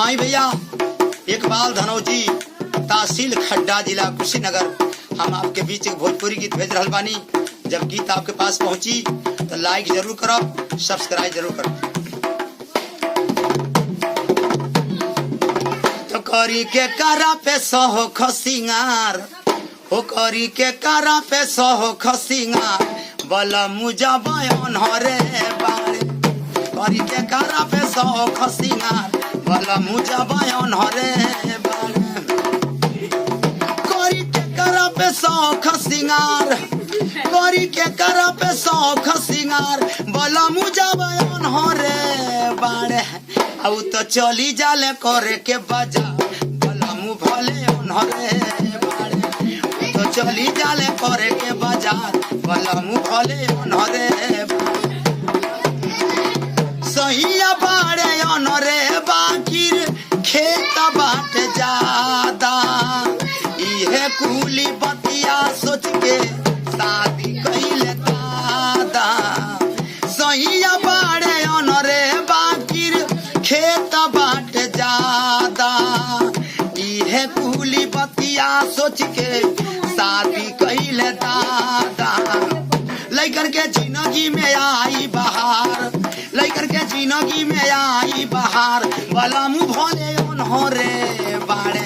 तो आई भैया, इकबाल धनौजी, तहसील खड्डा, जिला कुशीनगर, हम आपके बीच एक भोजपुरी गीत भेज रहा बानी। जब गीत आपके पास पहुंची तो लाइक जरूर करब, सब्सक्राइब जरूर करब। तो करी के करा पे सहो खसिंगार, हो करी के करा पे सहो खसिंगार, बला मुजा बयान हरे बारे। करी के करा पे सहो खसिंगार, बला मुजा बयान हरे बारे। करी के करा पे सहो खसिंगार, करी के करा पे सहो खसिंगार, बला मुजा बयान हरे बारे। आउ तो चली जाले करे के बजा, बला मु भले अनहरे बारे। तो चली जाले करे के बाजार, बला मु भले अनहरे। सहिया बाड़े अनहरे बाकिर खेत बाट जादा, इहे कुली बतिया सोच के शादी कइले दादा। सहिया बाड़े अनहरे बाकिर खेत बाट जादा, इहे कुली बतिया सोच के शादी कइले दादा। लइकन के जिंदगी में आई बहार, लइकन के जिंदगी में आई बहार, बला मुँह भले अनहरे बाड़े।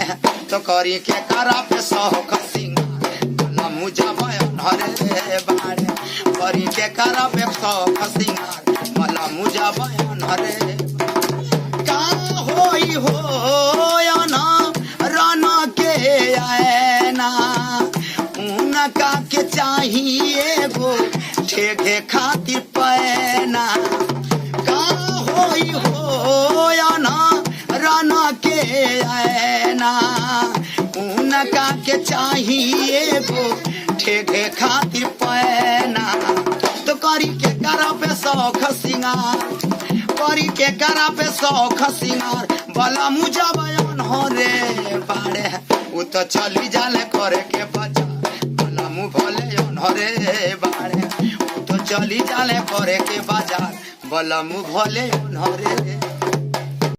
तो करी के करा पे सौख सिंगार, बला मुँह जब अनहरे बाड़े। करी के करा पे सौख सिंगार, बला मुँह जब अनहरे। का होई हो ना राना के आएना, उनका के चाहिए गो ठेके खातिर पैना। का होई हो ना राना के आएना, उनका के चाहिए गो ठेके खातिर पैना। तो करी के करा पे शौख सिंगार, करी के करा पे शौख सिंगार, बला मुजा बयान हो रे बाड़े। उ तो चली जाले करे के बजा, बला मु भले अनहरे बाड़े। उ तो चली जाले करे के बाजार, बला मु भले अनहरे।